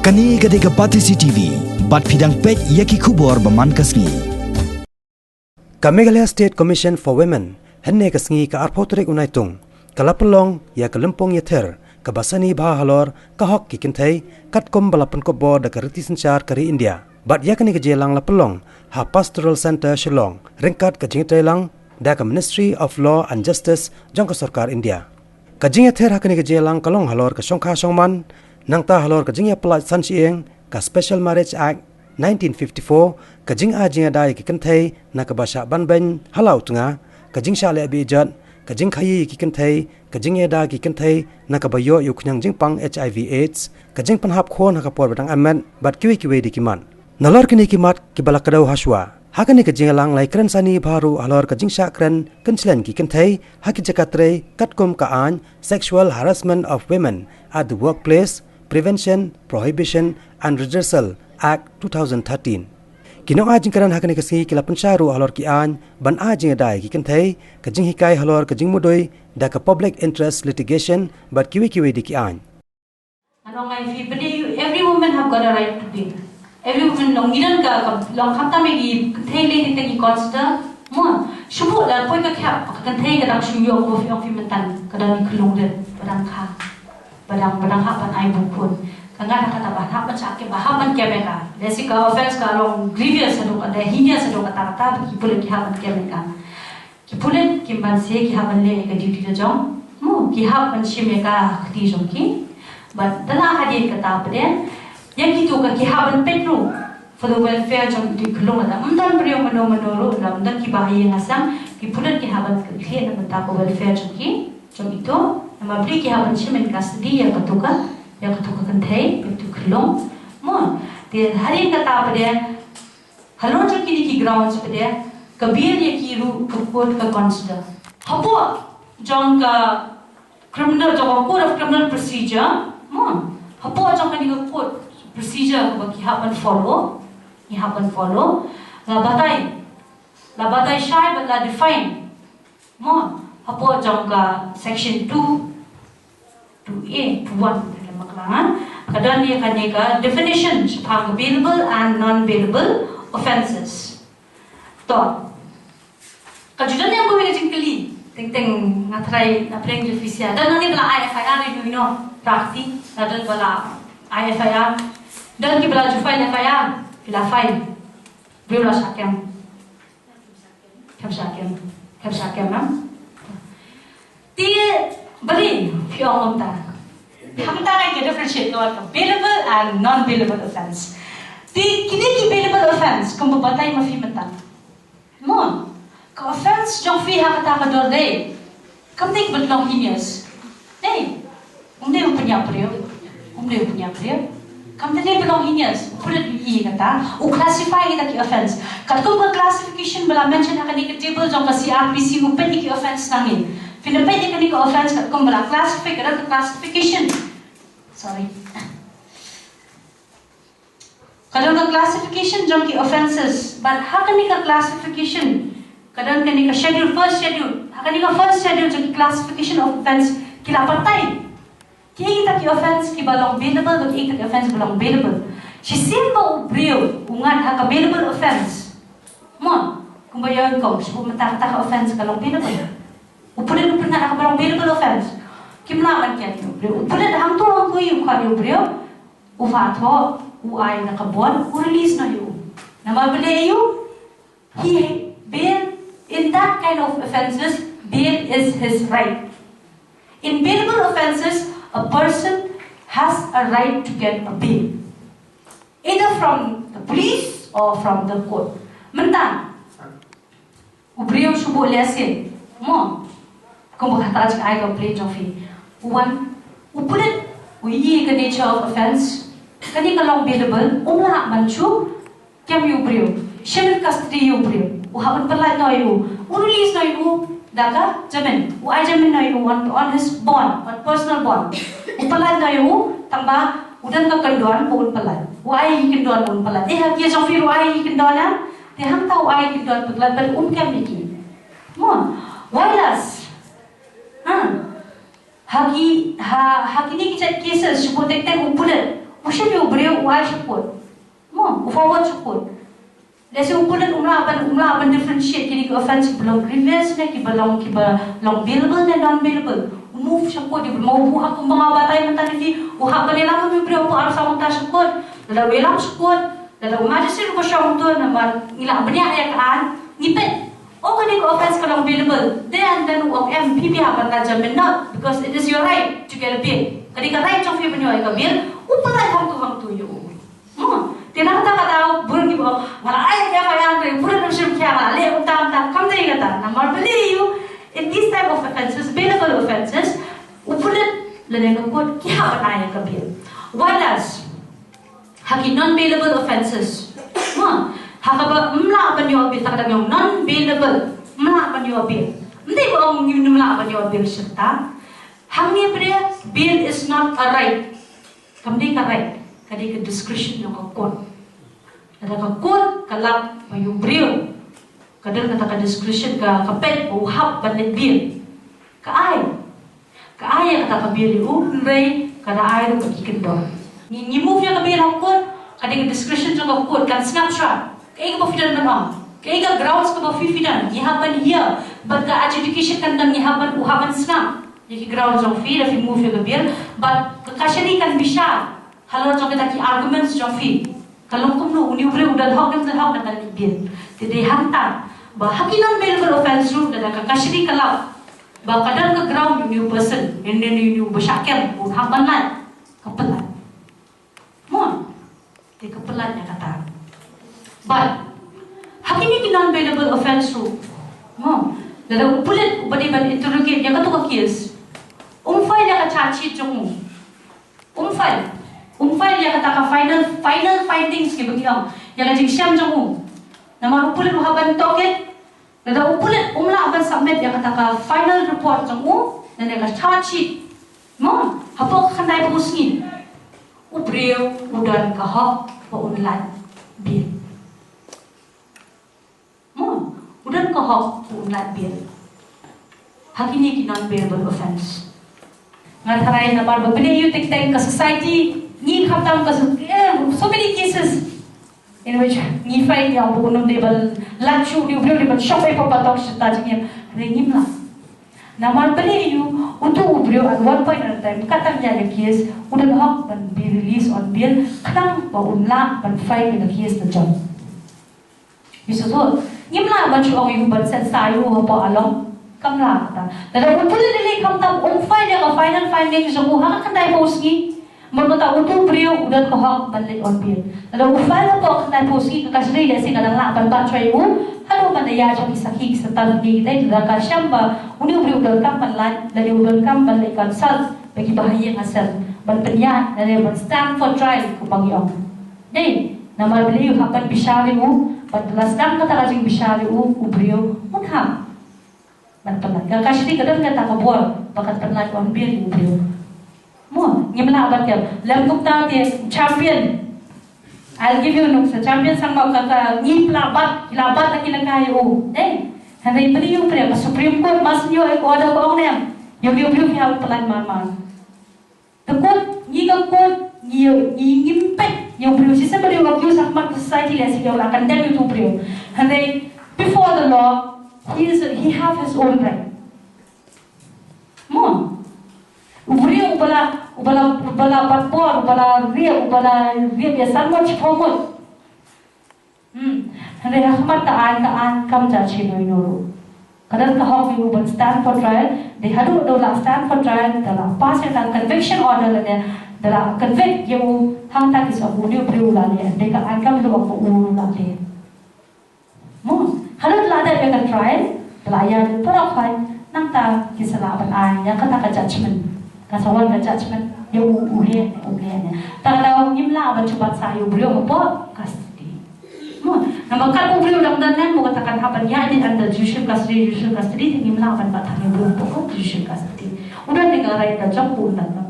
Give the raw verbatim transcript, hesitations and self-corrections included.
Kane ka dei ka Batesi T V, bad phi dang peit ïa ki khubor ba man ka sngi. Ka Meghalaya State Commission for Women, hynne ka sngi ka arphew tarik u Naitung, ka la pynlong ïa ka lympung ïathir kaba sani bha halor ka hok ki kynthei, katkum ba la pynkupbor da ka riti synshar ka ri India. Bad ïa kane ka jingïalang la pynlong ha Pastoral Centre Shillong, ryngkat ka jingïatreilang da ka Ministry of Law and Justice jong ka sorkar India. Ka jingïathir ha kane ka jingïalang ka long halor ka shongkha shongman, nangta halor ka jingïapyllait san shyieng, ka Special Marriage Act nineteen fifty-four, ka jingai jingïada ïa ki kynthei na kaba shah ban beiñ ha la u tnga, ka jingshah leh beh jot, ka jingkhaïi ïa ki kynthei, ka jingïada ïa ki kynthei na kaba ïoh ïa u khñiang jingpang H I V AIDS, ka jingpynhap khun ha ka por ba dang em met, bad kiwei kiwei de ki mat. Nalor kine ki mat kiba la kdew ha shuwa, ha kane ka jingïalang la ïakren sani bha ruh halor ka jingshah kren kynshlei ki kynthei ha ki jaka trei, katkum ka aiñ Sexual Harassment of Women at the Workplace, Prevention, Prohibition and Redressal Act two thousand thirteen. Ki nongai jingkren ha kane ka sngi ki la pynshai ruh halor ki aiñ ban ai jingïada ïa ki kynthei, ka jinghikai halor ka jingmudui da ka Public Interest Litigation, bad kiwei kiwei de ki aiñ. Ngan ong ïa phi, bad ïa u, every woman have got a right to be. Every woman, long ngi don ka, ka, long khamtam ïa ki kynthei lei, te ngi consider. Mo, shu buh la poi ka khap, ka kynthei ka dang shu ïoh, ko phi ong phi mynta ka dang ïa ka long de, ba dang kha, ba dang, ba dang hap ban ai buh khun. Ka ngat kata ba hap ban shah kem, ba hap ban kem ïa ka. Lehse ka offense ka long grievous haduh katta, heinous haduh katta katta, ba ki pulit ki hap ban kem ïa ka. Ki pulit kim banse, ki hap ban leh ïa ka duty da jong, mo, ki hap ban shim ïa ka ha ka kti jong ki. Bad da la hadien kata pat de, ïa kito ka ki hap ban peit ruh for the welfare jong kito ki khyllung lada ym don briew mano mano ruh, lada ym don kiba ha ïing ha sem, ki pulit ki hap ban kynthih na bynta ka welfare jong ki, jong kito. Namar balei? Ki hap ban shim in custody ïa kato ka, ïa kato ka kynthei, ïa kato ka khyllung, mo. Te hadien kata pat de, halor jong kine ki grounds pat de, ka bail ïa ki ruh ka court ka consider. Hapoh jong ka criminal, jong ka Code of Criminal Procedure, mo, hapoh jong kane ka court procedure kaba ki hap ban follow, ki hap ban follow. La batai, la batai shai bad la define. Mo, hapoh jong ka section two, two A, two one, ka don ïa kane ka definition shaphang bailable and non-bailable offences. To, ka ju don ïa kawei ka jingkylli, teng teng nga tharai na pdeng jong phi sha don ngi ba la ai F I R ïa u, ïa u Prakti, la don ba la ai F I R, don ki ba la ju file F I R, ki la file, briew la shah kem. Kam shah kem, kam shah kem, ha? Te balei phi ong kumta? Hangta ngi differentiate noh ka bailable and non-bailable offense. Te kine ki bailable offense, kumba batai ma phi mynta. Mo, ka offense jong phi ha kata ka dor dei. Kam dei ba long heinous. Dei. Um dei u pynïap briew. Um dei u pynïap briew. Kam dei ba long heinous. U pulit u ïohi kata, u classify kita ki offense. Katkum ka classification ba la mention ha kane ka table jong ka C R P C, u peit ïa ki offense nangne. Phin da peit ïa kane ka offense katkum ba la classify, ka don ka classification. Sorry. Ka don ka classification jong ki offences, bad ha kane ka classification, ka don kane ka schedule, first schedule, ha kane ka first schedule jong ki classification of offence, ki la batai kiei kita ki offence kiba long bailable, bad kiei kita ki offence ba long bailable. Shisien ba u briew u ngat ha ka bailable offence, mo, kumba ïa u kong, shu mynta kata ka offence ka long bailable. U pulit u pynïap ha kaba long bailable offence. Kim lah ban kem ïa u briew. U pulit hangto hangto u khot ïa u briew. U phah thoh, u ai na ka bond, u release noh ïa u. Namar balei ïa u? He, bail, in that kind of offences, bail is his right. In bailable offences, a person has a right to get a bail, either from the police or from the court. Mynta u briew shu buh lehse, mo, kumba kata ka jingai complaint jong phi. U wan, u pulit u ïohi ka nature of offence. Kane ka long bailable, um lah ban shu kem ïa u briew, shim in custody ïa u briew. U hap ban pynlait noh ïa u, u release noh ïa u da ka jamin, u ai jamin noh ïa u on, on his bond, on personal bond. U pynlait noh ïa u, tang ba u don ka kyndon ba un pynlait. U ai ïa ki kyndon ba un pynlait. Eh, ha ki jong phi ruh ai ïa ki kyndon, ha? Te hangta u ai ïa ki kyndon ba pynlait, ban um kem ïa ki. Mo, why else? Ha? Ha ki, ha, ha kine ki jait cases, shu buh teng teng u pulit U shim ïa u briew u ai sha court. Mo, u forward sha court. Lehse u pulit um lah ban, um lah ban differentiate kine ki offense kiba long grievous ne kiba long, kiba long bailable ne non bailable. U move sha court, u move, u hap, kumba nga batai mynta ne phi, u hap ban ïalam ïa u briew hapoh arphew saw kynta sha court. Lada u ïalam sha court, lada u magistrate u shong to, namar ngi lah bniah ïa ka aiñ, ngi peit. O, kane ka offense ka long bailable. Te ynda u ong em, phi, phi hap ban lait jamin noh, because it is your right to get a bail. Kane ka right jong phi ban ïoh ïa ka bail, u pyllait hangto hangto ïa u. Hmm. Te na kata ka daw, bun kiba ong, nga la ai ka F I R, te bun ym shim khia, nga la leh kumta kumta, kam dei kata. Namar balei ïa u, in these type of offences, bailable offences, u pulit lane ka court ki hap ban ai ïa ka bail. Whereas ha ki non-bailable offences, mo, ha kaba ym lah ban ïoh bail, ha kaba ong non-bailable, ym lah ban ïoh bail. Ym dei ba ong ngim lah ban ïoh bail shata. Hangne phi, bail is not a right. Kam dei ka right, ka dei ka discretion jong ka court. Lada ka court ka lap ba ïa u briew ka don kata ka discretion, ka, ka peit ba u hap ban leit bail, ka ai. Ka ai ïa kata ka bail ïa u, hynrei ka da ai ruh ka ki kyndon. Ngi, ngi move ïa ka bail ha court, ka dei ka discretion jong ka court, kan sngap shuwa. Kaei kaba phi don ban ong, kaei ka grounds kaba phi, phi don, ngi hap ban hear. Bad ka adjudication kan don, ngi hap ban, u hap ban sngap ïa ki grounds jong phi, da phi move ïa ka bail. Bad ka kashari kan bishar halor jong kita ki arguments jong phi. Ka long kumno, une u briew u don hok ne ym don hok na ka leit bail. Te dei hangta ba ha ki non-bailable offense ruh, lada ka kashari ka lap ba ka don ka ground, une u person, une, une, une uba shah kem, u hap ban lait, ka pyllait. Mo, te ka pyllait ïa kata. Bad ha kine ki non-bailable offense ruh, mo, lada u pulit uba dei ban interrogate ïa kato ka case um file ïa ka charge sheet jong u, um file, um file ïa kata ka final, final findings kiba ngi ong, ïa ka jingshem jong u. Namar u pulit u hap ban tohkit. Lada u pulit um lah ban submit ïa kata ka final report jong u, lane ka charge sheet, mo, hapoh ka khyndai phew sngi, u briew u don ka hok ba un lait bail. Mo, u don ka hok ba un lait bail ha kine ki non-bailable offense. Nga tharai namar ba pynïaid ïa u teng teng ka society, ngi khamtam ka so, eh, so many cases in which ngi find ïa u briew u nym dei ban lait shuh, u briew u dei ban shong beit patok shata jingim, hynrei ngim lah. Namar pynïaid ïa u, uto u briew at one point at a time, katba ïa ka case, u don hok ban be released on bail, khnang ba un lah ban fight ïa ka case la jong. Ïa shuh shuh, ngim lah ban shu ong ïa u ban sensar ïa u hapoh along. Kam lah kata. Lada u pulit lei lei khamtam um file ïa ka final finding jong u ha ka khyndai phew sngi, namar kata uto u briew u don ka hok ban leit on bail. Lada u file hapoh ka khyndai phew sngi, ka kashari lehse ka dang lah ban bat shuwa ïa u haduh ban da ïaid sha ki sakhi ki stad, ki dei, lada ka shem ba une u briew u donkam ban lait, lane u donkam ban leit consult bad kiba ha ïing ha sem ban pynïaid, lane ban stand for trial kumba ngi ong. Dei, namar balei u hap ban bishar ïa u, bad la sdang kata ka jingbishar ïa u, u briew un hap ban pynlait. Ka kashari ka don kata ka bor ba kan pynlait on bail ïa u briew. Mo, ngim lah ban kem. Lem kumta te champion, I'll give you nuksa, champion sangma ka, ka ngi pla bat, ki la bat la ki la kai ïa u. Dei, hynrei pynïaid ïa u briew, ka Supreme Court ma sngewthuh ïa ka order ka ong ne em, ïa u briew phi hap pynlait mar mar. The court, ngi ka court, ngi, ngi ngim peit ïa u briew. Shisha ba dei u accused ha khmat ka society lehse ki ong la condemn ïa u briew. Hynrei before the law, he is, he have his own right. Mo. U briew uba la, uba la, uba la bat bor, uba la riap, uba la riap ïa san ngut shiphew ngut. Hmm. Hynrei ha khmat ka aiñ, ka aiñ kam judge ïa u ruh. Ka don ka hok ïa u ban stand for trial. Dei haduh da u la stand for trial, da la pass ïa ka conviction order lane da la convict ïa u, hangta ki sa ong une u briew u la leh. Dei ka aiñ kam ïa u ba u la leh. Mo, haduh la dep ïa ka trial, la ïa paralok phai, nangta ki sa lah ban ai ïa kata ka judgment. Ka sa wan ka judgment ïa u, u leh ne um leh ne. Ta ka daw ngim lah ban shu bat sah ïa u briew hapoh custody. Mo, namar kat u briew dang don lem, mo, kata kan hap ban ïaid under judicial custody, judicial custody, te ngim lah ban bat sah ïa u briew hapoh judicial custody. U don ne ka right ka jong u, u don.